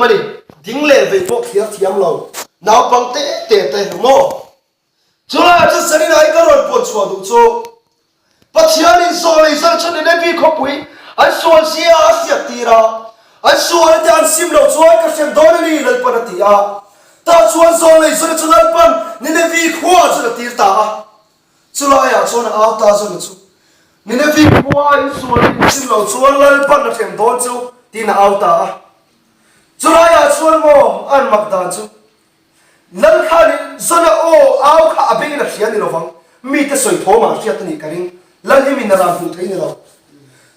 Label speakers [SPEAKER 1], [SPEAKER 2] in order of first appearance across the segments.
[SPEAKER 1] awm a ni. Ding leh vei pawh thliar thiam lo naupang te te te maw? Chulaiah chuan Serina hi ka rawn puan chhuah duh chu Pathianin sawn lei zar chu Ninevi khawpui an sual zia a hriat tir a, an sual te an sim loh chuan ka hrem dawn a ni Lalpan a ti a. Tah chuan zawn lei zar chu Lalpan Ninevi khua chuan a tir ta a. Chulaiah chuan a au ta zawna chu, Ninevi khua a insual in sim loh chuan Lalpan a hrem dawn chu tiin a au ta a. Chulaiah chuan maw an mak dan chu Lal khanin Zona aw au kha a bengin a hria ni lovang, mite sawi thawmah a hriat a nih ka ring, Lal hi min a ran hmuh thei ni lo.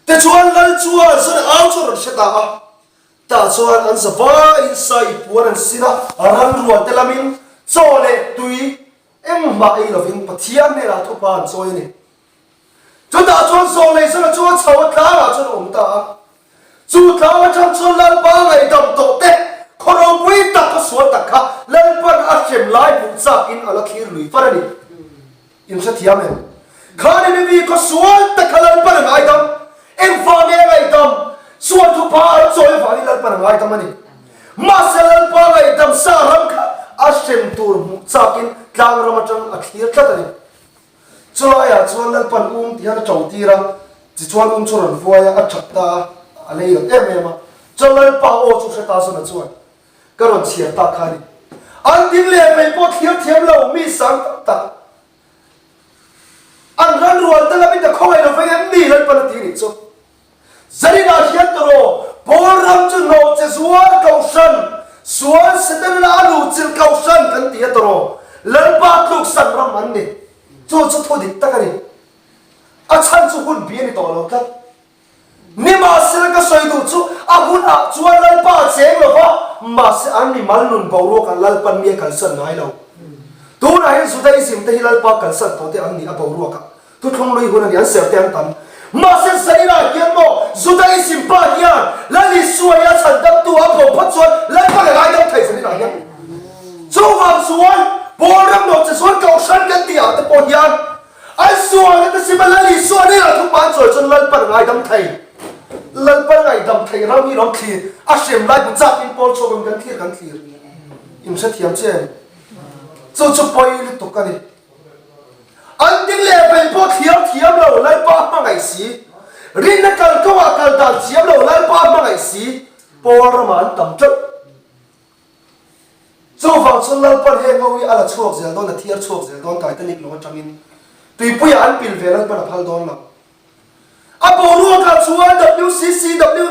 [SPEAKER 1] Tichuan Lal chuan Zona au chu a rawn hre ta a, tah chuan an zavaiin sai puan an sin a, ran rual te lamin chaw leh tui engmah ei lovin Pathian hnenah thupa an chawi a ni. Chutah chuan Zawlei Zona chu a chho a tlangah chuan a awm ta a. Chu tlang atang chuan Lalpa ngaihdam tawh te, khaw ropui tak khaw sual tak kha Lalpan a hrem lai hmuh chakin a la thlir lui far a ni. In hrethiam em? Kha Ninevi khaw sual tak kha Lalpan a ngaidam. Engvang nge a ngaihdam? Sual thupa an chawi avangin Lalpan a ngaidam a ni. Mahse Lalpa ngaihdam sa ram kha a hrem tur hmuh chakin tlang ram atang a thlir tlat a ni. Chulaiah chuan Lalpan um ti hian a to tir a, tichuan um chu rawn vuai a, a that ta a, a lei lo em em a. Chuan Lalpa aw chu hre ta zawn a chuan ka rawn chhiar tak kha a ni. An ding leh mai pawh thlir thiam lo mi sang tam tak an ran rual te lamin ka khawngaih lo veng em ni Lalpan a ti nih chu. Zarinah hian tawraw Paul ram chu hnawh che zuar kohhran, sual Setana a luhchilh kohhran kan ti a tawraw Lalpa tluksan ram an ni. Chu chu thu dik tak a ni. A chhan chu hun bi a ni tawh lo tlat. Nimahsela ka sawi duh chu a hunah chuan Lalpa a cheng lo va, mahse an mi mal nun boruakah Lalpan mi a kalsan ngai lo. Tunah hian Judaism te hi Lalpa kalsan tawh te an ni a boruakah. Thuthlung lui hun a ni, an ser te an tam. Mahse Zaira hian maw Judaism pa hian Lal Isua hi a chhan damtu a bo phawt chuan Lalpa leh ngaidam thei Zaira hian. Chuvang chuan Paul ram lo che chuan Kohhran kan tih ah te pawh hian an sualna te sima Lal Isua hnenah thupa an chawi chuan Lalpa leh ngaidam thei. Lalpa ngaidam thei ram hi lo thlir a hrem lai bu chak in Paul chhuak in kan thlir kan thlir. In hrethiam che em? Chu chu pawi lutuk a ni. An ding leh vei pawh thiam thiam lo Lalpa hmangaih si, rinna kal kawngah kal dan thiam lo Lalpa hmangaih si, Paul ramah an tam teuh. Chuvang chuan Lalpan heng ho hi a la chhuak zel dawn, a thiar chhuak zel dawn Titanic lawng atangin tuipuiah an pil ve Lalpan a phal dawn lo. A boruakah chuan WCCW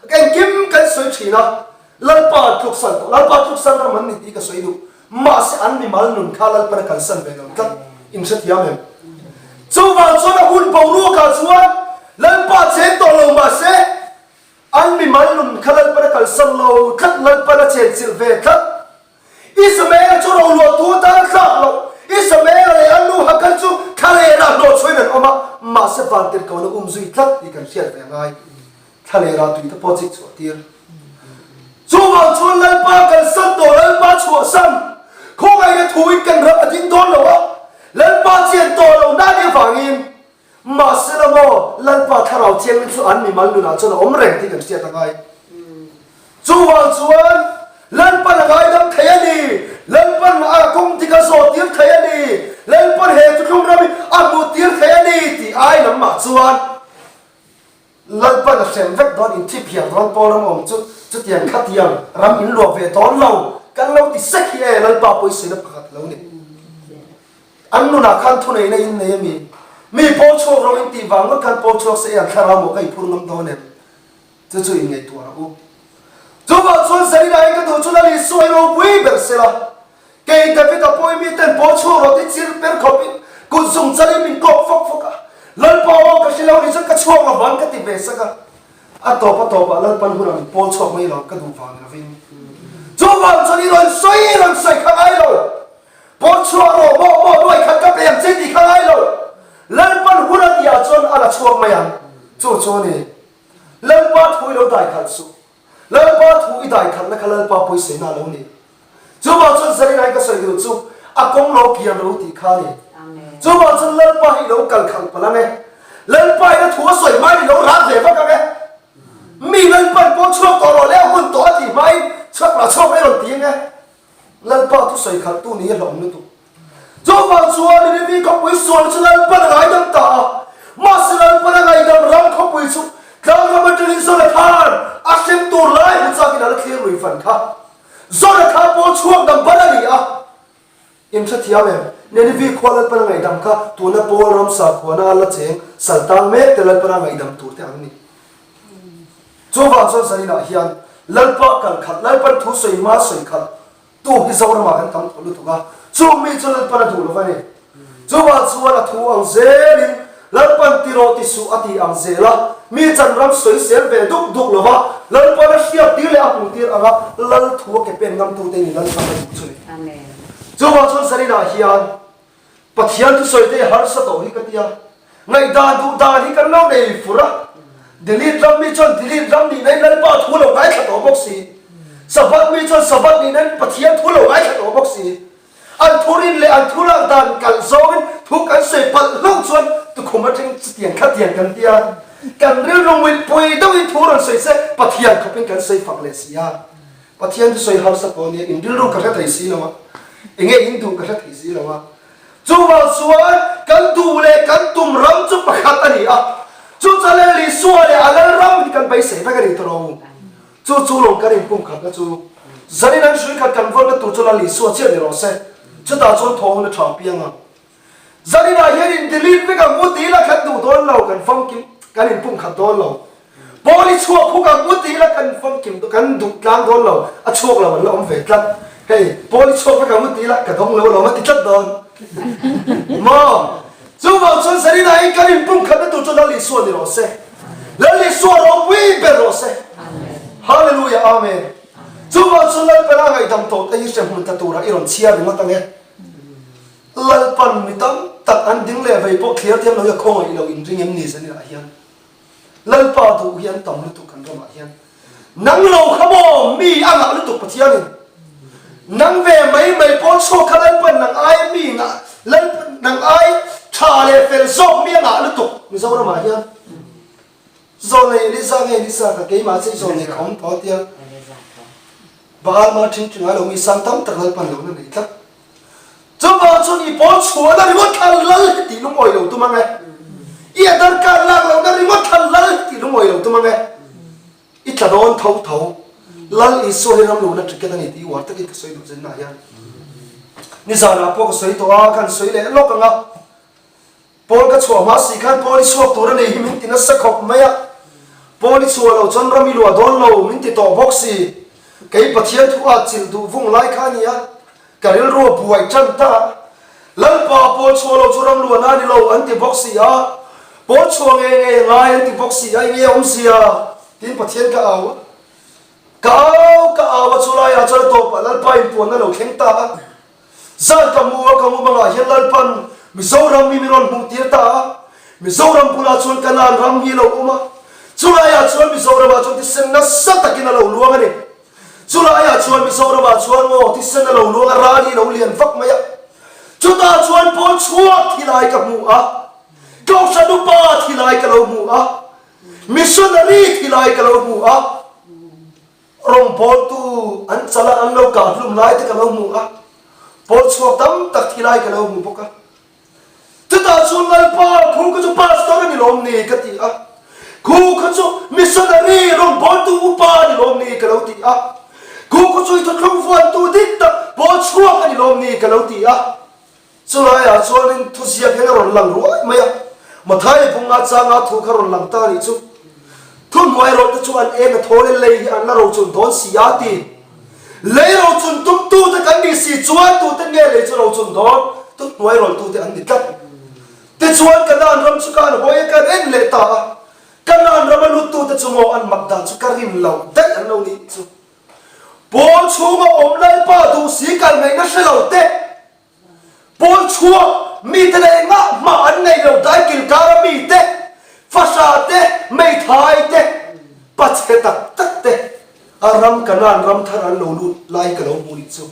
[SPEAKER 1] engkim kan sawi thin a, Lalpa an tluksan tawh, Lalpa tluksan ram an ni tih ka sawi duh. Mahse an mimal nun kha Lalpan a kalsan ve lo tlat, in hrethiam em? Chuvang chuan a hun boruakah chuan Lalpa cheng tawh lo mahse an mimal nun kha Lalpan a kalsan lo tlat, Lalpan a chenchilh ve tlat. Ismaela chu roluah tu atan a tlak loh. Ismaela leh a nu Hagar chu thlalera hnawhchhuain an awm a, mahse vantirhkohna um zui tlat tih kan hriat ve a ngai. Thlalera tui te pawh chik chhuah tir. Chuvang chuan Lalpa kalsan tawh, Lalpa chhuahsan, khawngaihna thuin kan ram a ding dawn lo a, Lalpa chian tawh lo na nih avangin Mahsela maw, Lalpa thlarau thianghlim chu an mimal nunah chuan a awm reng tih kan hriat a ngai. Chuvang chuan Lalpan a ngaidam thei a ni, Lalpan a kawng dik a zawhtir thei a ni, Lalpan he thuthlung ram hi a hmuhtir thei a ni tih ai lam mah chuan Lalpan a hrem vek dawn, in thi phiar dawn pawl ram awm chu chutiang khatiang ram in luah ve dawn lo kan lo ti sek hi e Lalpa pawisina pakhat lo ni. An nunah khan thuneihna in nei a mi? Mi pawl chhuak rawh in tih vang ngawt khan pawl chhuak se an thlarau maw ka i phur ngam dawn em? Chu chu in ngaihtuah rawh u. Chuvang chuan Zarina hi ka duh chu Lal Isua hi ropui ber se la. Kei David-a pawi mi ten pawl chhuak rawh ti chir per khawp in kut zung chal in min kawp fawk fawk a. Lalpa aw ka hre lo ni chuan ka chhuak lo vang ka ti ve sak a. A tawp a tawpah Lalpan hunah min pawl chhuak mai lo ka duh vang ni lovin. Chuvang chuan i rawn sawi i rawn sawi kha ngai lo. Pawl chhuak rawh maw maw nuai khat ka pe ang che tih kha ngai lo. Lalpan hun a tihah chuan a la chhuak mai ang. Chu chu a ni. Lalpa thu i lo dai khalh suh. Lalpa thu i dai khalhna kha Lalpa pawisaina a lo ni. Chuvang chuan Zarina hi ka sawi duh chu a kawng lo kian ro tih kha a ni. Chuvang chuan Lalpa hi i lo kal khalh palh ang e. Lalpa in a thu a sawi hmain i lo rak ve vak ang e. Mi Lalpan pawl chhuak tawh rawh le a hun tawh a tih hmain chhuak. thusawi khalhtu ni a hlawm lutuk. Chuvang chuan Ninevi khawpui sual chu Lalpan a ngaidam ta a, mahse Lalpan a ngaidam ram khawpui chu tlangram atangin Zona khan a hrem tur lai hmu chakin a la thlir lui fan kha. Zona kha pawl chhuak dam ban a ni a. In hrethiam em? Ninevi khua Lalpan a ngaidam kha tuna pawl ram sakhuana a la cheng sal tang mek te Lalpan a ngaidam tur te an ni. Chuvang chuan zaninah hian Lalpa kal khat, Lalpan thu sawi hma sawi khat, Tu hi Zoramah kan tam tawh lutuk a, chung mi chu Lalpan a duh lo va ni. Chuvang chuan a thu ang zelin Lalpan ti rawh ti suh a ti ang zel a, mi chan ram sawi sel ve duk duk lo va, Lalpan a hriat tir leh a hmuh tir anga Lal thu a ke pen ngamtute ni Lalpan a duh chu ni. Chuvang chuan Zaninah hian Pathian thusawi te harsa tawh hi ka tia, ngaihdan duh dan hi kan lo nei fur a, delete ram mi chuan delete ram nihna in Lalpa thu lo ngaithla tawh bawk si, Sabbath mi chuan Sabbath nihna in Pathian thu lo ngaithla tawh bawk si, an thurin leh an thu lak dan kalh zawngin thu kan sawi palh hlauh chuan tukhum atangin chutiang khatiang kan tia, kan rilru muihpui deuhin thu rawn sawi se Pathian khawpin kan sawi fak leh si a. Pathian thusawi harsa pawh nia in rilru ka hre thei si lo a, enge in duh ka hre thei si lo a. Chuvang chuan kan duh leh kan tum ram chu pakhat a ni a, chu chuan Lal Isua leh a Lal ram hi kan beisei vek a ni tawh lo. Chu chu lawng kan inpumkhatna chu zanin an hrui khat kan vawrhna tur chu Lal Isua chiah ni rawh se, chutah chuan thaw hun a tha piang ang. Zaninah hian in delete vek ang u ti ila kan duh dawn lo, kan famkim, kan inpumkhat dawn lo. Pawl i chhuak huk ang u ti ila kan famkim, kan duh tlang dawn lo, a chhuak lo an la awm ve tlat. Hei, pawl i chhuak vek ang u ti ila ka dawng lo alawm a ti tlat dawn. Maw? Chuvang chuan zaninah hian kan inpumkhatna tur chu Lal Isua ni rawh se. Lal Isua ropui ber rawh se. Hallelujah, Amen. Chuvang chuan Lalpela ngaihdam tawh te hi hrehmun tla turah i rawn chhiar ringawt ang e. Lalpan mi tam tak an ding leh vei pawh thlir thiam lo hi a khawngaih lo in ring em ni zanin ah hian Lalpa duh hi an tam lutuk kan ramah hian nang lo kha maw mi a ngah lutuk Pathian in nang ve mai mai pawl chhuak kha Lalpan nang ai mi ngah Lalpan nang ai tha leh fel zawk mi a ngah lutuk Mizoram ah hian Zawnei Eliza nge Elisa ka keimah che zawnei ka awm tawh tia Baal ma ṭhing ṭhing ai lo mi sang tam tak Lalpan lo na nei tlat Chuvang chuan i pawl chhuahna ringawt kha lal hi tih lungawi lo tum ang e. I Aadhar card lak lohna ringawt kha lal hi tih lungawi lo tum ang e. I tla dawn tho tho. Lal Isua hi ram luhna ticket a ni tih uar takin ka sawi duh zenna ah hian. Nizanah pawh ka sawi tawh a, ka han sawi leh lawk ang a. Paul ka chhuah hma si khan Paul i chhuak tur a nei hi min ti nasa khawp mai a, Paul i chhuah loh chuan ram i luah dawn lo min ti tawh bawk si. Kei Pathian thu a chilh duh vung lai kha a ni a, ka rilru a buai tan ta a. Lalpa Paul chhuah loh chu ram luahna a ni lo an ti bawk si a, Paul chhuah ngei ngei a ngai an ti bawk si a, enge awmzia? Tiin Pathian ka au a. Ka au ka au a, chulaiah chuan a tawpah Lalpa inpuanna lo thleng ta a. Zan ka mu a, ka mu bangah hian Lalpan Mizoram hi min rawn hmuh tir ta a, Mizoram bulah chuan Kanaan ram hi a lo awm a, chulaiah chuan Mizoramah chuan thisen nasa takin a lo luang a ni. Chulaiah chuan Mizoramah chuan aw thisen a lo luang a, ral hi a lo lian vak mai a. Chutah chuan pawl chhuak thi lai ka hmu a, Kohhran upa thi lai ka lo hmu a, Missionary thi lai ka lo hmu a, Rawngbawltu an chal a, an lo kah hlum lai te ka lo hmu a, pawl chhuak tam tak thi lai ka lo hmu bawk a. Chutah chuan Lalpa, khu kha chu pastor a ni lawm ni? ka ti a. Khu kha chu missionary rawngbawltu upa a ni lawm ni? ka lo ti a. Khu kha chu i thuthlung vuantu dik tak pawl chhuak a ni lawm ni? ka lo ti a. Chulaiah chuanin thuziak hian a rawn lang ruai mai a, Mathaia bunga changa thu kha rawn lang ta a nih chu. Thuhnuai rawhte chu an eng a thawl e, lei hi an la rochun dawn si a ti. Lei rochun tumtute kan nih si chuan tute nge lei chu rochun dawn? Thuhnuai rawltute an ni tlat. Tichuan Kanaan ram chu ka an hawi a, ka en leh ta a. Kanaan rama luttute chu maw an mak dan chu ka rin loh daih an lo nih chu. Pawl chhunga awm Lalpa duh si kal ngaihna hre lo te. Pawl chhuak mite leh engah hmah an nei lo daikil kara mite, fahra te, meithai te, pachhe tak tak te a ram Kanaan ram thar an lo lut lai ka lo hmu nih chu.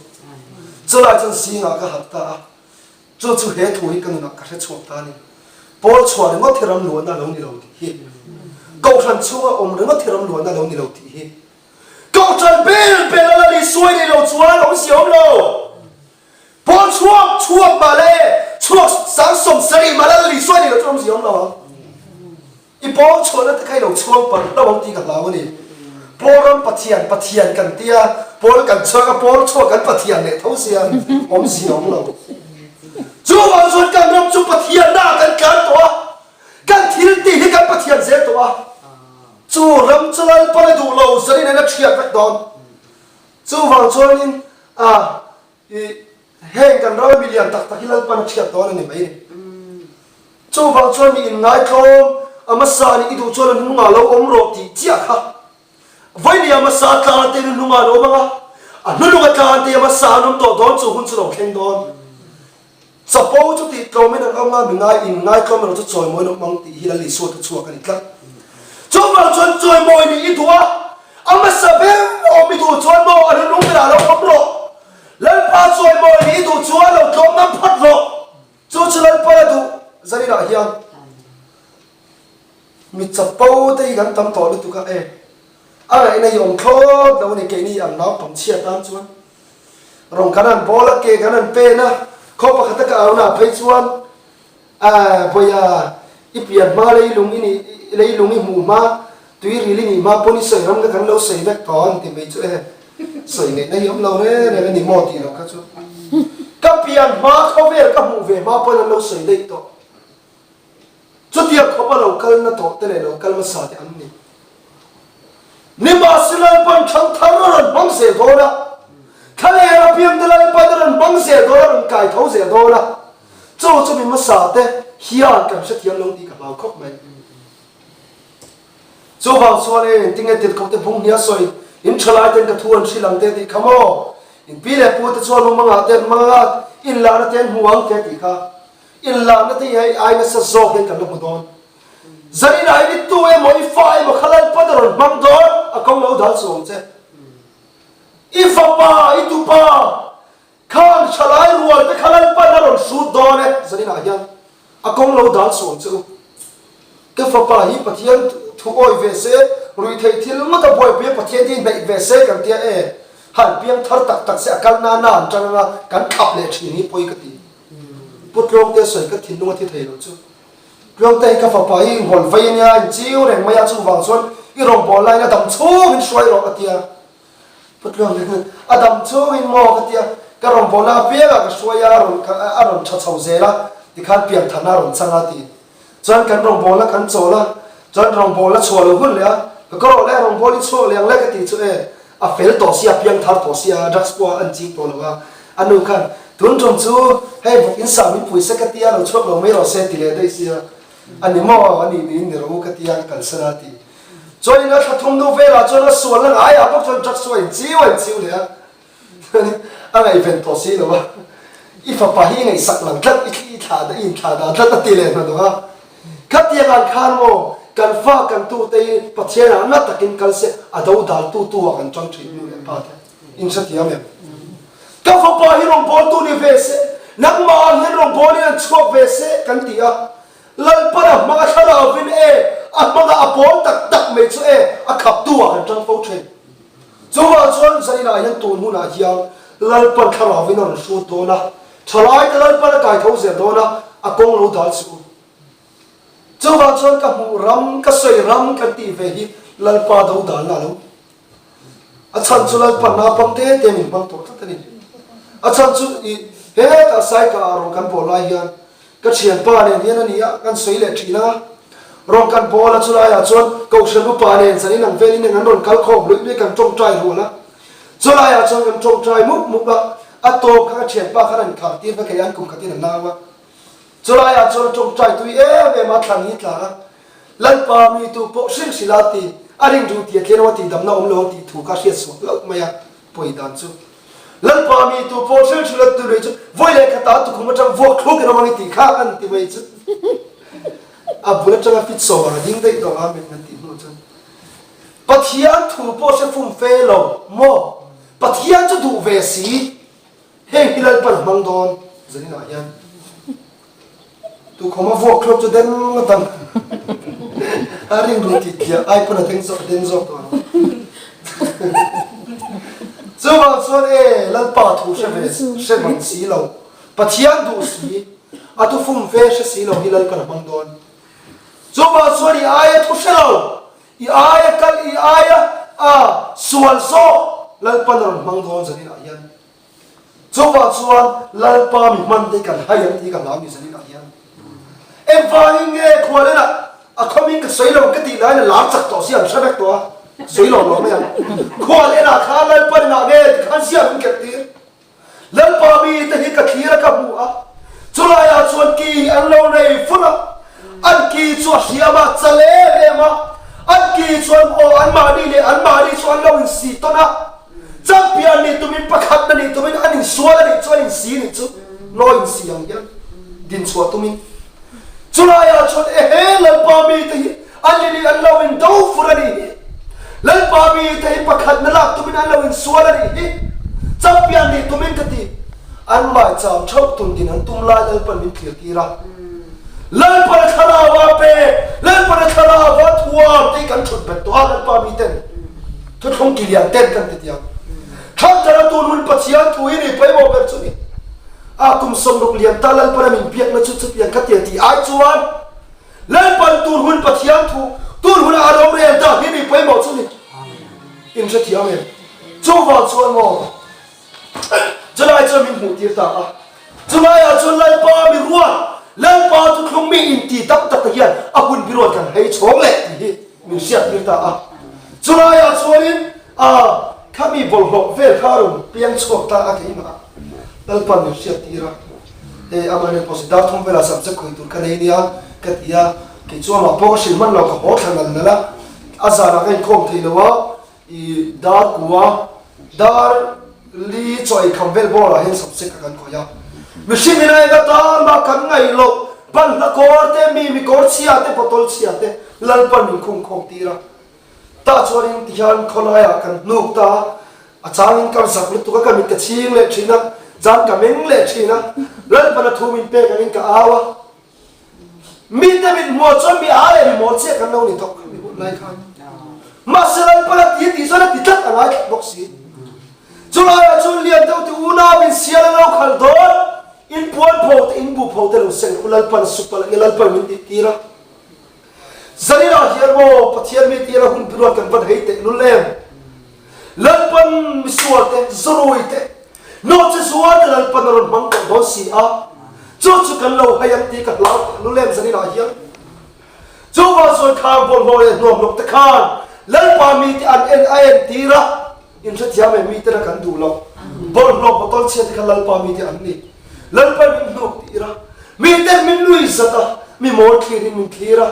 [SPEAKER 1] Chulai chuan zingah ka harh ta a, chu chu he thu hi ka nunah ka hre chhuak ta a ni. Pawl chhuah ringawt hi ram luahna a lo ni lo tih hi. Kohhran chhunga awm ringawt hi ram luahna a lo ni lo tih hi. Kohhran bel bel a la ni suai nei lo chuan awmzia awm lo. 77 mah Lal Isua nih loh chuan awmzia awm lo ang. I pawng chhuahna te kha i lo chhuang palh hlauh ang tih ka hlau a ni. Pawl ram Pathian, Pathian kan tia, pawl kan chhuak a, pawl chhuak kan Pathian leh tho sia, awmzia awm lo. Chuvang chuan kan ram chu Pathianna ah kan tlan tawh a, kan thil tih hi kan Pathian zel tawh a. Chu ram chu Lalpan a duh lo, zanin an a thiat vek dawn. Chuvang chuanin a i heng kan rama milian tak tak hi Lalpan a thiat dawn a ni mai ni. Chuvang chuan mi inngaitlawm a hmasa nih i duh chuan a hnungah lo awm rawh tih chiah kha. Vawinia hmasa tlan te nu hnungah an awm ang a, a hnununga tlan te hmasa an awm tawh dawn chu hun chu lo thleng dawn. Chapo chu tih tlawmin an awm a, mi ngai in ngaitlawm erawh chu chawimawi an awm ang tih hi Lal Isua thu chhuak a ni tlat. Chuvang chuan chawimawi nih i duh a, a hmasa ber awm i duh chuan maw a hnunung berah lo awm rawh. Lalpa chawimawi nih i duh chuan lo tlawm ngam phawt rawh. Chu chu Lalpa la duh zaninah hian mi chapo te hi kan tam tawh lutuk a e. A ngaihna hi awm thlawt lo a ni keini ang naupang chhia tan chuan. Rawng kan han bawl a, ke kan han pen a, khaw pakhata ka au nah phei chuan Aaa Bawiha, i pian hma leilung i nih, leilung i hmuh hma, tuiril i nih hma pawn i sawi ram kha kan lo sawi vek tawh an ti mai chu e, sawi ngaihna hi awm lo reng reng a ni maw tih loh kha chu. Ka pian hma khawvel ka hmuh ve hma pawn an lo sawi daih tawh. Chutiang khawpa lo kalna tawh te leh lo kal hmasa te an ni. Nimahse Lalpan thangthar a rawn hmang zel dawn a, thlaler apiang te Lalpan a rawn hmang zel dawn a, rawn kai tho zel dawn a, chu chu mi hmasa te hian kan hrethiam lo tih ka hlau khawp mai. Chuvang chuan e engtinge tirhkoh te bung hnia sawi in thalai ten ka thu an hrilh ang te tih kha maw? In pi leh pu te chuan umangah te an hmang anga inlahna te an hmu ang te tih kha. Inlahna te hi hei ai nasa zawk hian kan la hmu dawn. Zaninah hian i tu emaw i fa emaw kha Lalpan a rawn hmang dawn, a kawng lo dal suh ang che. I fapa, i tupa, khang thalai rual te kha Lalpan a rawn hrut dawn e, zaninah hian a kawng lo dal suh ang che u. Ka fapa hi Pathian thu awih ve se, ruihtheih thil ngawt a buaipui a Pathian hi hnaih ve se kan tia e, han piang thar tak tak se a kal nana an tang anga kan khap leh thin hi pawi ka ti. Pu Tluangte sawi ka thinlung a thi thei lo chu. Tluangte hi ka fapa hi inhawl vei a nia, in chiu reng mai a, chuvang chuan i rawngbâwl laiin a dam chhungin hruai rawh ka ti a. Pu Tluangte chuan a dam chhungin maw ka ti a, ka rawngbâwlna apiangah ka hruai a, a rawn a rawn tha chho zel a, tikhan pianthanna a rawn chang a ti. Chuan kan rawngbâwlna kan chawl a, chuan rawngbâwlna chhuah lo hun leh a, ka ka rawh le, rawngbâwl i chhuak leh ang le ka ti chu e, a fel tawh sia, piang thar tawh sia, drugs pawh a en ching tawh lo a, a nu khan tun tum chu hei vawk in sah min pui se ka tia, lo chhuak lo mai rawh se ti leh daih sia, a ni maw, a nih niin ni rawh u ka tia ka kalsan a ti. Chuan in a thla thum nu velah chuan a sualna ngaiah bawk chuan drugs chu a inchiu a inchiu leh a. A ngaihven tawh si lo a, i fapa hi i ngaihsak lang tlat, i thli i thlah dah, i inthlah dah tlat a ti leh hna dawh a. Khatiang ang khan maw kan fa kan tute hi Pathian ah na takin kal se a do dal tu tu ah kan tang thin nu leh pa te in hrethiam em? Ka fapa hi rawngbawltu ni ve se, nangmah ang hian rawngbawlin an chhuak ve se kan ti a, Lalpan a hmang a thlarauin e, a hmanga a pawl tak tak mai chu e, a khaptu ah kan tang fo thin. Chuvang chuan zaninah hian tun hunah hian Lalpan thlarauin a rawn hrut dawn a, thalaite Lalpan a kai tho zel dawn a, a kawng lo dal suh u. Chuvang chuan ka hmuh ram, ka sawi ram kan tih ve hi Lalpa do dalna a lo ni. A chhan chu Lalpan naupang te te min hmang tawh tlat a ni. A chhan chu i hetah Saika ah rawn kan bawl lai hian Ka thianpa nen hian a ni a, kan sawi leh thin a. Rawn kan bawl a, chulaiah chuan Kohhran upa nen zanin ang velin eng an rawn kal khawm luih luih kan tawngtai rual a. Chulaiah chuan kan tawngtai mup mup a, a tawp kha ka thianpa khan an khar tir vek a, an kum khatin a nau a. Chulaiah chuan a tawngtai tui em em a, thlan hi tla a. Lalpa mi tu pawh hrilh hrilh a ti, a ring duh tih a tlian a ti damna awm lo a tih thu kha hriat suak loh mai a, pawi dan chu. Lalpa mi tu pawh thil thil a tu lui chu vawi leh khatah tukhum atang vuak thluk in awm ang i tih kha an ti mai chu. A bul atanga fit sawm ang a ding daih tawh amen an tih hnu chuan Pathian thu pawh hre fum fe lo maw Pathian chu duh ve si heng hi Lalpan a hmang dawn zaninah hian Tukhawm a vuak thlawp chu den ngawt ang. A ring ru tih tliah ai pawn a deng zawk a deng zawk tawh ang. Chuvang chuan e Lalpa thu hre ve hre mang si lo, Pathian duh si. A thu fum fe hre si lo hi Lalpan a hmang dawn. Chuvang chuan i aia thu hre lo, i aia kal, i aia a sual zawk Lalpan a rawn hmang dawn zaninah hian. Chuvang chuan Lalpa mi hman te kan hai ang tih ka hlau ni zaninah hian. Engvangin nge khualenah a khawmin ka sawi lo ka tih laiin a lar chak tawh si an hre vek tawh a, sawi lo lo mai ang. Khualenah khan Lalpa inah nge tikhan ziak min kep tir. Lalpa mite hi ka thlir a ka hmu a, chulaiah chuan ki an lo nei fur a, an ki chu a hriam a, chal em em a, an ki chuan aw anmahni leh anmahni chu an lo insi tawn a, champion nih tumin pakhatna nih tumin an insual a nih chu an insi nih chu law insi ang hian dinchhuah tumin. Chulaiah chuan ehe Lalpa mite hi an in an lo in do fur a nih hi. Lalpa mite hi pakhatna lak tumin an lo insual a nih hi. Champion nih tumin ka ti. An maicham theuh tun din an tum lai Lalpan min thlir tir a. Lalpan a thlarau a pe, Lalpan a thlarau a thuam te hi kan thut bet tawh a Lalpa miten thuthlung ki lian ten kan ti tiang. Thangthar a tun hun Pathian thu hi ni pawimawh ber chu ni. A kum 60 lian ta Lalpan a min biakna chu chutiang ka tia tih ai chuan Lalpan tun hun Pathian thu tun huna a rorel dah hi mi pawimawh chu ni. In hrethiam em? Chuvang chuan maw chulai chuan min hmuh tir ta a. Chulaiah chuan Lalpa mi ruat, Lalpa thuthlung mi inti tam tak te hian a hun bi ruat kan hei chhawng leh tih hi min hriat tir ta a. Chulaiah chuanin a khami bawlhhlawh vel kha a rawn piang chhuak ta a keimah. Lalpan min hriat tir a, hei amah nen pawh si dar thum velah subject khawih tur ka nei nia ka ti a, kei chu amah pawh ka hrilh hman lo ka haw thla nal nal a, a zanah ka inkhawm thei lo a, i dar kua dar li chaw ei kham vel bawrah hian subject a kan khawih a, mihring in a eng atan mah kan ngaih loh banhla kawr te mi mi kawr chhia te bottle chhia te Lalpan min khung khawm tir a. Tah chuanin tihian khawlaiah kan hnuk ta a, a changin ka zak lutuk a, ka mit ka chhing leh thin a, zan ka meng leh thin a, Lalpana thu min pek angin ka au a. Mite mit hmuah chuan mi a leh mi mawl chiah kan lo ni tawh mi hun lai khan. Mahse Lalpana ti a tih chuan a ti tlat a ngai tlat bawk si. Chulaiah chuan lian deuh ti unau in sial an lo khal dawn, in puan pho te in bu pho te lo seng u Lalpan sup palh nge Lalpan min tih tir a. Zaninah hian maw Pathian mi tira hun biruat kan van hei teh lul em? Lalpan misual te, zarui te, nawhchi zuar te Lalpan a rawn hmang tawh dawn si a, chu chu kan lo hei ang tih ka hlau teh lul em zaninah hian? Chuvang chuan khang bawlhhlawh leh hnuamhnawk te khan Lalpa mi te an en a en tir a, in hrethiam em mi tena kan duh loh bawlhhlawh bottle chhia te kha Lalpa mi te an ni. Lalpa min hnuk tir a, miten min nui zat a, mi mawl thlirin min thlir a,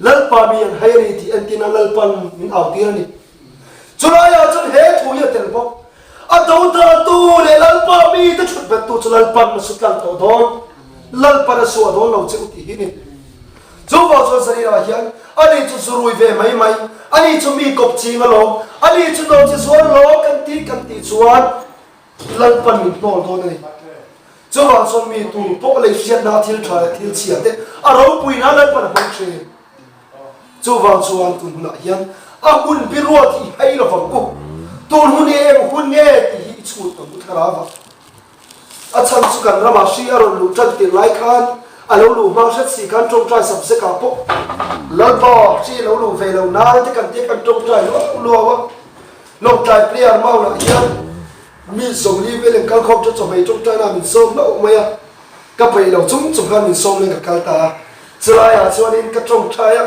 [SPEAKER 1] Lalpa mi an hai a ni tih entin a Lalpan min au tir a ni. Chulaiah chuan he thu hi a tel bawk, A dodaltu leh Lalpa mite thut bettu chu Lalpan a su tlang tawh dawn, Lalpan a suah dawn lo che u tih hi ni. Chuvang chuan Zarira hian ani chu zurui ve mai mai, ani chu mi kawp ching alawm, ani chu nawmchi zuar alawm kan ti kan tih chuan, Lalpan min hnawl dawn a ni. Chuvang chuan mi tur pawh lei hriatna thil tha leh thil chhia te a ropui nan Lalpan a hmang thin. Chuvang chuan tun hunah hian a hun bi ruat hi hei lovang u. Tun hun hi eng hun nge tih hi i chhut ang u thlarau a. A chhan chu kan ramah hri a rawn luh tan tir lai khan a lo luh hma hret si khan tawngtai subject ah pawh Lalpa hri lo luh ve lo nan te kan tia kan tawngtai luau luau a. Lawngtlai player Mount-ah hian mi 40 vel inkalkhawm chu chawhmei tawngtaina min sawm hlauh mai a, ka peih lo chung chung khan min sawm leng ka kal ta a. Chulaiah chuanin ka tawngtai a,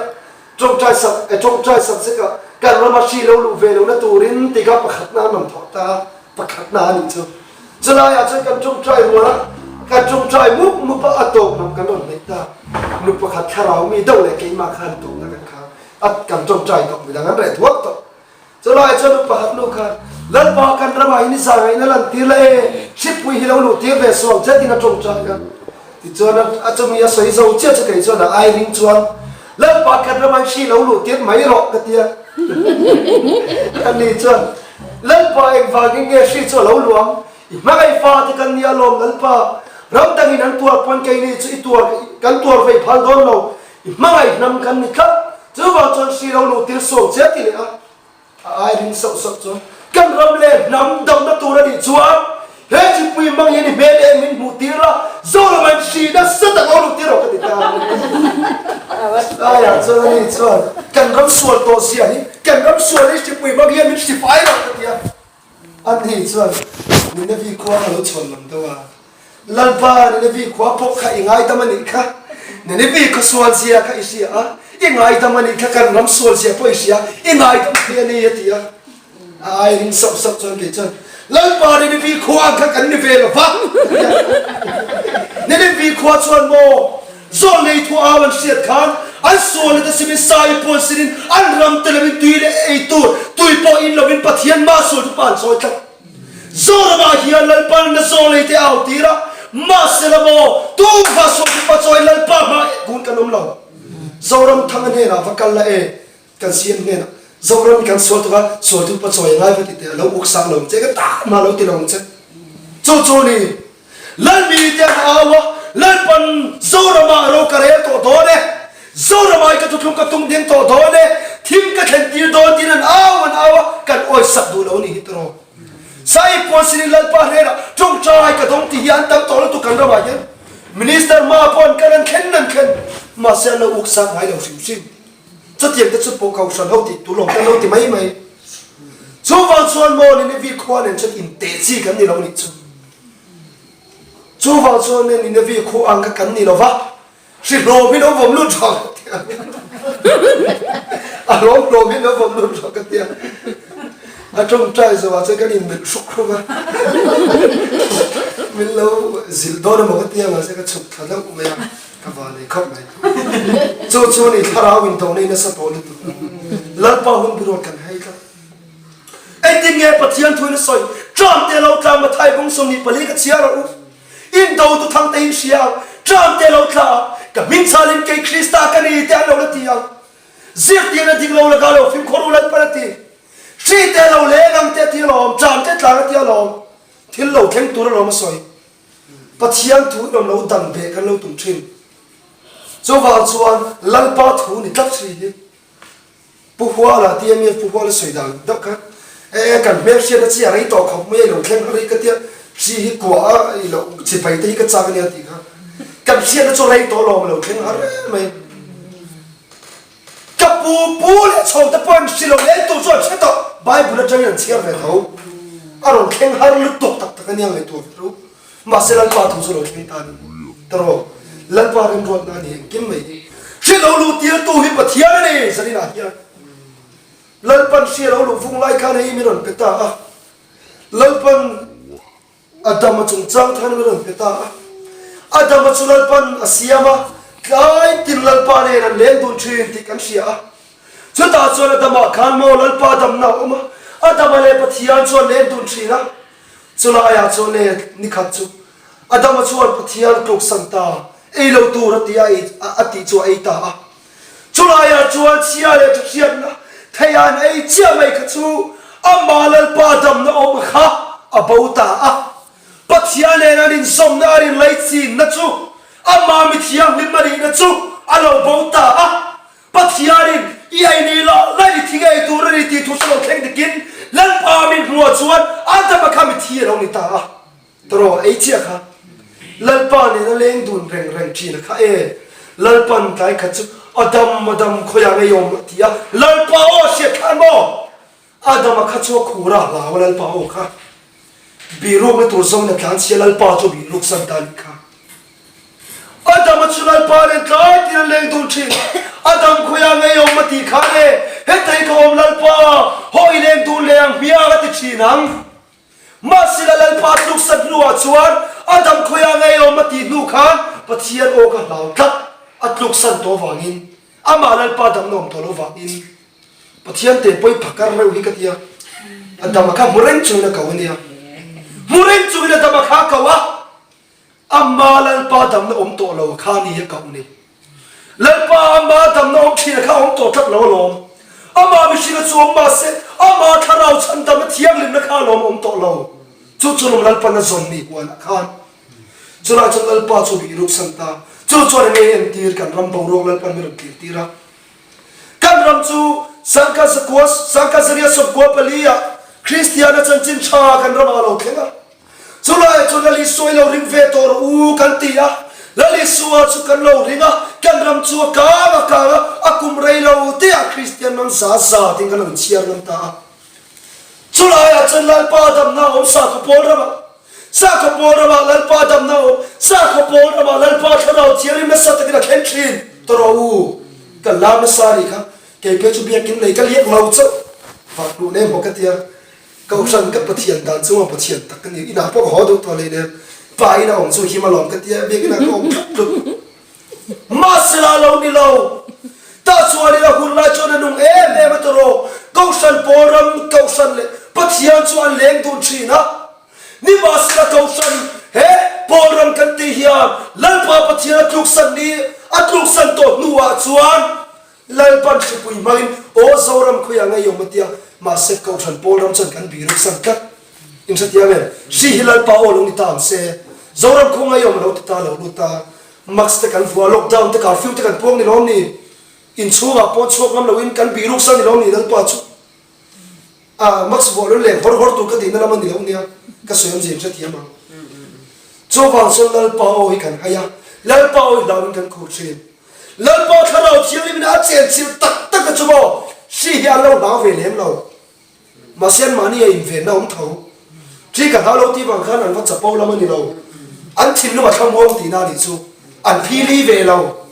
[SPEAKER 1] tawngtai sak e tawngtai sak zek a, kan rama hri lo luh ve lohna turin ti kha pakhatna an rawn thawh ta a, pakhatna a nih chu. Chulaiah chuan kan tawngtai rual a, kan tawngtai mup mup a, a tawp lam kan rawn hnaih ta. Nu pakhat thlarau mi deuh leh keimah khan tawpna kan khang a, kan tawngtai tawh, midang an reh thuak tawh. Chulai chuan nu pakhat nu khan, Lalpa kan ramah hi ni zangaihna lantir la e, hripui hi lo luh tir ve suang che tiin a tawngtai a. Tichuan a chumi a sawi zo chiah chu kei chuan a ai ring chuan, Lalpa kan ramah hi hri lo luh tir mai rawh ka ti a. Ani chuan, Lalpa engvangin nge hri chu a lo luh ang? I hmangaih fate kan ni alawm Lalpa, ram dangin an tuar pawn keini chu i tuar kan tuar vei phal dawn lo, I hmangaih hnam kan ni tlat, chuvang chuan hri lo luh tir suang che ti leh a, a ai ring sauh sauh chuan kan ram leh hnam damna tur a nih chuan he chipui hmang hian i hmel em min hmuh tir la, Zoram an hri nasa tak. Laiah chuan ani chuan kan ram sual tawh zia hi kan ram sual hi hripui hmang hian min hri fai lo ka ti a. Ani chuan Ninevi khua ka lo chhawn lam deuh a, Lalpa Ninevi khua pawh kha i ngaidam a nih kha, Ninevi khaw sual zia kha i hria a, i ngaidam a nih kha, kan ram sual zia pawh i hria, i ngaidam thei a ni a ti a. A ai ring sauh sauh chuan kei chuan, Lalpa Ninevi khua ang kha kan ni ve lo va, a ti a. Ninevi khua chuan maw Zawl nei thu au an hriat khan an sual let a simin sai puan sinin an ram te loin tui leh ei tur tui pawh in loin Pathian mah sual chu pa an sawi tlat. Zoramah hian Lalpan na zawl nei te au tir a, mahsela maw tumah sual chu pa chawi Lalpa hma kun kan awm lo. Zoram thanga hnenah va kal la e Kan CM hnenah Zoram hi kan sual tuk a, sualtu pa chawi a ngai va ti teh a, lo uk sang lo ang che, ka tan mah lo ti lo ang che. Chu chu ni, Lalmi te an au a, Lalpan Zoramah ro ka rel tawh dawn e, Zoramah hi ka thuthlung ka tung ding tawh dawn e, thim ka thlen tir dawn tiin an au an au a, kan awisak duh lo a ni hi tiraw. Sai puan sinin Lalpa hnenah tawngtai ka dawng tih hi an tam tawh lutuk kan ramah hian. Minister hma pawh an kal an thlen an thlen, mahse an lo uk sang ngai lo hrim hrim. Chutiang te chu pawh kohhran ho tih tur lawm kan lo ti mai mai. Chuvang chuan maw Ninevi khua nen chuan inteh chi kan ni lo nih chu. Chuvang chuan nen Ninevi khua ang kha kan ni lo va, hri hlawm hi lo vawm lut rawh ka ti a. A hlawm hlawm hi lo vawm lut rawh ka ti a. A tawngtai zawhah chuan kan inmelh hruk hruk a. Min lo zilh dawn emaw ka ti a, mahse ka chhuk thla deuh mai a. Ka van ei khawp mai. Chu chu ni thlarau in do nei nasa tawh lutuk. Lalpa hun biruat kan hei tlat. Engtin nge Pathian thu in a sawi? Tram te lo tla Mathai bung 24 ka chhiar rawh u. In do tu thang te in hria ang. Tram te lo tla a, ka hming chhal in kei Krista ka ni te an lo la ti ang. Zirtirna dik lo laka lo fimkhur u Lalpan a ti. Hri te lo leng ang te a ti alawm, tram te tlang a ti alawm. Thil lo thleng tur alawm a sawi. Pathian thu in awm lo dan beh kan lo tum thin. Chuvang chuan Lalpa thu ni tlat hri hi Pu Huala tia mi Pu Huala sawi dan deuh kha e kan hmel hriat a chi a rei tawh khawp mai a i lo thleng har hi ka tia hri hi kuah a i lo chibai te hi ka chak ania tih kha kan hriatna chu rei tawh lawm a lo thleng har em mai. Ka pu pu leh chho te pawh an hri lo leng tur chu an hre tawh. Bible atangin an chhiar ve tho. A rawn thleng har lutuk tak tak ania ngaihtuah ve ru. Mahse Lalpa thu chu lo thleng ta a ni. Taraw, Lalpa remruatna a ni engkim mai hi. Hri lo luh tirtu hi Pathian a ni zaninah hian. Lalpan hri a lo luh vung lai khan hei min rawn pe ta a. Lalpan. Adama chungchang than min rawn pe ta a. Adama chu Lalpan a siam a, tlai tin Lalpa nen an leng dun thin tih kan hria a. Chutah chuan Adama khan maw Lalpa damna a awm a, Adama leh Pathian chuan leng dun thin a. Chulaiah chuan le nikhat chu Adama chuan Pathian tluksan ta, ei lo tur a ti a, a tih chu a ei ta a. Chulaiah chuan chhia leh ṭhahriatna thei an ei chiah mai kha chu amah Lalpa damna awm kha a bo ta a. Pathian nen an inzawmna an inlaichinna chu amah mi thianghlim a nihna chu a lo bo ta a. Pathianin i ei ni lah lah i thi ngei tur a ni tih thu chu lo thleng dikin Lalpa min hmuah chuan Adama kha mithi a lo ni ta a. Tawraw ei chiah kha Lalpa nen a leng dun reng reng thin a kha e. Lalpan tlai khat chu a dam a dam khawiah ngei awm a ti a, Lalpa aw hriat khan maw? Adama kha chu a khur a hlau a Lalpa aw kha bihrukna tur zawng in a tlan chhia Lalpa chu bihruk san ta anih kha. Adama chu Lalpa nen tlai tin an leng dun thin. Adam khawiah ngei awm a tih khan e, hetei ka awm Lalpa, haw i leng dun leh ang hmiang a ti thin ang. Mahsela Lalpa tluksa hnuah chuan a dam khawiah ngei awm a tih hnu khan Pathian aw ka hlau tlat, a tluksan tawh vangin, amah Lalpa damna awm tawh lo vangin. Pathian te pawi phakar reuh hi ka ti a, a dam a kha hmu reng chungin a ko a nia. Hmu reng chungin a dam a kha a ko a. Ama Lalpa damna awm tawh lo kha ni a koh ni. Lalpa ama damna awm thin a kha awm tawh tlat lo alawm. Ama mihring a chuang mahse ama thlarau chhandamna thianghlimna kha alawm awm tawh lo. Chu chu lawm Lalpan a zawn ni huanah khan. Chulai chuan Lalpa chu bih ruksan ta. Chu chuan enge entir kan ram boruak Lalpan min rawn tlir tir a. Kan ram chu sangka zakua, sangka zaria 94 ah Kristiana chanchin tha kan ramah a lo thleng a. Chulai chu Lali sawi lo ring ve tawh rawh u kan ti a. Lal Isua chu kan lo ring a, kan ram chu a kang a kang a, a kum rei lo te ah Kristian ram za za tiin kan lo inchhiar ngam ta a. Chulaiah chuan Lalpa damna a awm sakhaw pawl ramah, sakhaw pawl ramah Lalpa damna a awm, sakhaw pawl ramah Lalpa thlarau thianghlim nasa takin a thleng thin. Ta rawh u, kan lar nasa a nih kha, kei phei chu biakin lei ka liak lo chauh, vak luh leh maw ka tia, Kohhran ka Pathian dan chungah Pathian tak ka ni, inah pawh ka haw duh tawh lei leh pa ina awm chu him alawm ka tia, biakinah ka awm tlat tlut. Mahsela lo ni lo. Tah chuanin a hun lai chuan a nung em em a tawrh. Kohhran pawl ram Kohhran leh Pathian chu an leng dun thin a. Nimahsela Kohhran he pawl ram kan tih hian Lalpa Pathian a tluksan ni a tluksan tawh hnuah chuan Lalpan hripui hmangin aw Zoram khawiah ngei awm a tia. Mahse Kohhran pawl ram chuan kan biruksan tlat. Inhrethiam em? Hri hi Lalpa aw lo ni ta ang se. Zoram khaw ngei awm a lo ti ta lo lut ta. Mask te kan vuah, lockdown te, curfew te kan puang ni lawm ni? Inchhungah pawh chhuak ngam loin kan biruk sa ni lawm ni Lalpa chu? Ah, mask vuah lo leng hawr hawr tur ka tihna lam a ni lo nia, ka sawi awmzia in hrethiam ang. Chuvang chuan Lalpa aw hi kan hai a, Lalpa aw hi hlauhin kan khur thin. Lalpa thlarau thianghlimin a chenchilh tak tak a chu maw, hri hi an lo hlau ve lem lo. Mahse an mahni a invenna awm tho. Thi ka hlau lo tih vang khan an va chapo lam a ni lo. An thinlung a thlamuang tihna a nih chu. An phili ve lo.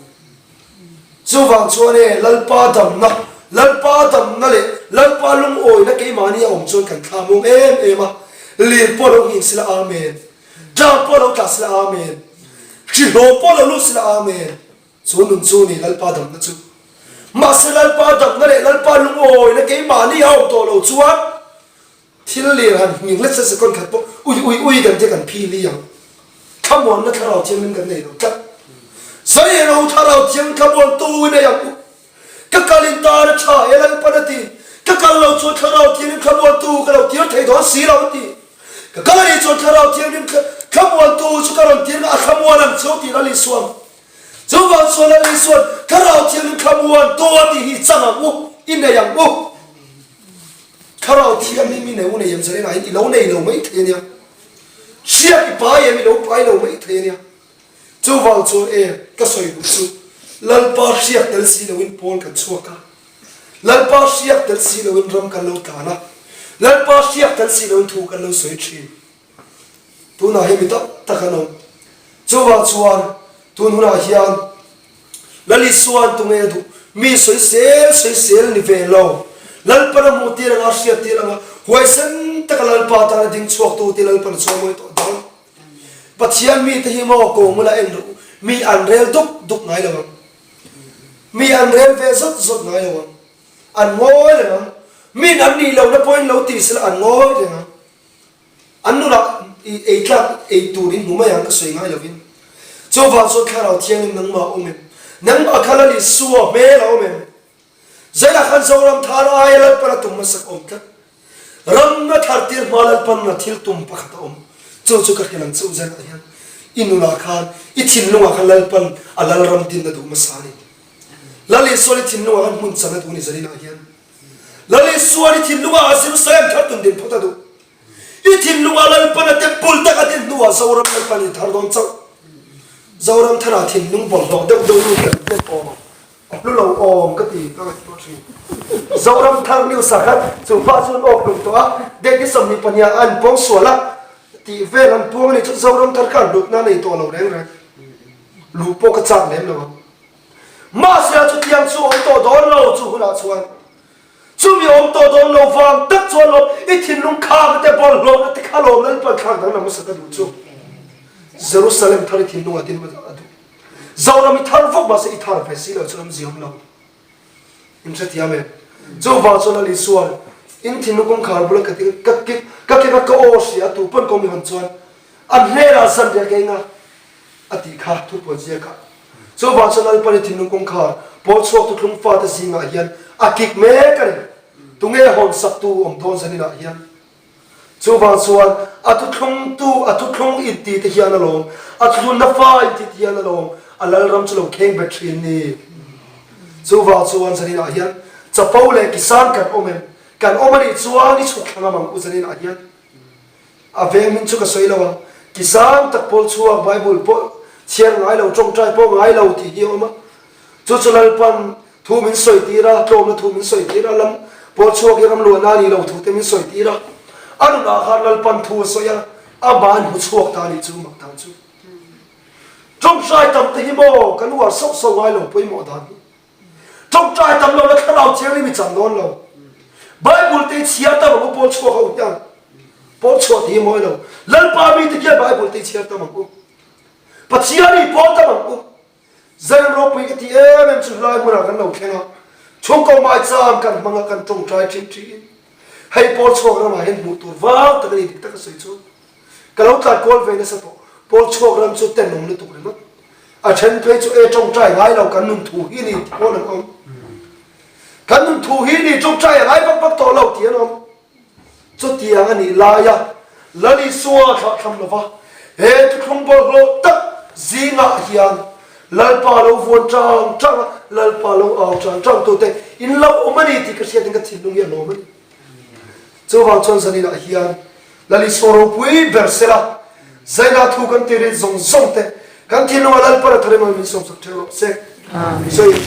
[SPEAKER 1] Chuvang chuan e, Lalpa damna, Lalpa damna leh Lalpa lungawina keimahni a awm chuan kan thlamuang em em a. Lir pawh lo nghing sila Amen. Tlang pawh lo tla sila Amen. Hrihlawm pawh lo lut sila Amen. Chu nun chu ni Lalpa damna chu. Mahse Lalpa damna leh Lalpa lungawina keimahni a awm tawh lo chuan thil lir han hming let se second khat pawh ui ui ui kan tia kan phi li ang. Thlamuanna thlarau thianghlim kan nei lo tlat. Zailo thlarau thiang thlamuan tu i nei ang u. Ka kal in tan a tha e Lalpan a ti. Ka kal lo chuan thlarau thianghlim thlamuan tu ka lo tir thei dawn si lo a ti. Ka kal a nih chuan thlarau thianghlim thlamuan tu chu ka rawn tir nga a thlamuan ang cheu tih Lal Isuang Chuvang chuan Lal Isuan Thlarau Thianghlim thlamuan tu a tih hi chang ang u, i nei ang u. Thlarau Thianghlim i nei u nei em Zarina hian i lo nei lo mai thei a nia. Hriat i pai em i lo pai lo mai thei a nia. Chuvang chuan e ka sawi duh chu Lalpa hriak tel si loin pawl kan chhuak a, Lalpa hriak tel si loin ram kan lo tlan a, Lalpa hriak tel si loin thu kan lo sawi thin. Tunah hian mi tam tak an awm. Chuvang chuan tun hunah hian Lal Isua'n tunge a duh? Mi sawisel sawisel ni ve lo. Lalpan a hmuh tir anga, a hriat tir anga, huaisen taka Lalpa tana ding chhuak tu te Lalpan a chawimawi tawh dawn. Pathian mite hi maw kawngmula en rawh u, mi an rel dup dup ngai lo ang. Mi an rel ve zawt zawt ngai lo ang. An ngawi reng ang. Min an nih lohna pawhin lo ti sela an ngawi reng ang. An nunah i ei tlak ei tur in hmu mai ang ka sawi ngai lovin. Chuvang chuan Thlarau Thianghlim nangmah a awm em? Nangmah kha Lal Isua hmel a awm em? Zailah khan Zoram thar aia Lalpan a tum hmasak awm tlat. Ram a thar tir hma Lalpan a thil tum pakhat a awm. Chu chu ka hrilh ang chauh zailah hian i nunah khan i thinlungah khan Lalpan a Lalram din a duh hmasa a ni. Lal Isuan i thinlungah khan hmun chan a duh a ni zaninah hian. Lal Isuan i thinlungah Jerusalem thar tun din phawt a duh. I thinlungah Lalpan a temple tak a din hnuah Zoram Lalpan i thar dawn chauh. Zoram tharah thinlung bawlhhlawh deuh deuh lut kan hnem awm ang. A hlu lo awm ka ti ka ngaihtuah thin. Zoram thar news ah khan chu pa chu an awk hlum tawh a, date ni 22 ah an puang sual a tih vel an puang a nih chuan Zoram thar kha an hlutna a nei tawh lo reng reng. Luh pawh ka chak lem lo ang. Mahse a chutiang chu awm tawh dawn lo chu hunah chuan chumi awm tawh dawn lo vang tak chuan lawm i thinlung khak te bawlhhlawhna te kha lawm Lalpan thlak danglam hmasa ka duh chu Jerusalem thar i thinlungah din a duh Zoram i thar vawk mahse i thar ve si lo chuan awmzia awm lo in hrethiam em chuvang chuan Lal Isuan in thinlung kawngkhar bula ka ka ka kek a ka aw hria tu pawn ka awm i hawn chuan an hnenah zanriah ka eng a a tih kha thupuan ziakah Chuvang chuan Lalpa nih thinlung kawngkhar pawl chhuak tuthlung fate zingah hian a kik mek a ni. Tunge hawnsak tu awm dawn zaninah hian? Chuvang chuan a thuthlung tu, a thuthlung inti te hian alawm, a thuthlunna fa inti te hian alawm a Lalram chu lo kheng bet thin ni. Chuvang chuan zaninah hian chapo leh kisan kan awm em? Kan awm a nih chuan i chhuk thla ngam ang u zaninah hian. A veng hming chu ka sawi lo ang. Ki sang tak pawl chhuak Bible pawh. Chhiar ngai lo, tawngtai pawh ngai lo tih hi a awm a. Chu chu Lalpan thu min sawi tir a, tlawmna thu min sawi tir a, lam pawl chhuak hi ram luahna a nih lo thu te min sawi tir a. A nunah khan Lalpan thu a sawi a, amah an hmu chhuak ta a nih chu mak dan chu. Tawngtai tam te hi maw kan uar sauh sauh ngai lo pawimawh dan hi. Tawngtai tam lo la thlarau thianghlim i chang dawn lo. Bible te i chhiar tam ang u pawl chhuak ho hian. Pawl chhuah tih hi mawi lo. Lalpa mi te khian Bible te i chhiar tam ang u. Pathian i pawl tam ang u. Zan ropui ka ti em em chu hlai hmunah kan lo thleng a. Chhungkaw maicham kan hmang a kan tawngtai thin thin. Hei pawl chhuak ramah hian hmuh tur vang tak a ni dik tak a sawi chu. Ka lo tlan kual ve nasa tawh. Pawl chhuak ram chu tenawm lutuk ringawt. A then phei chu e tawngtai ngai lo kan nun thu hi ni ti pawn an awm. Kan nun thu hi ni tawngtai a ngai vak vak tawh lo ti an awm. Chutiang a nih laia Lal Isua thlah tham lova he thuthlung bawlhhlawh tak zingah hian Lalpa lo vuan tang tang a, Lalpa lo au tang tang tute in lo awm a ni tih ka hriatin ka thinlung hi a lawm a ni. Chuvang chuan zaninah hian Lal Isua ropui ber sela, Zaina thu kan ti rit zawng zawng te kan thinlungah Lalpa la thar emaw min sawmsak ṭheuh rawh se. Sawi.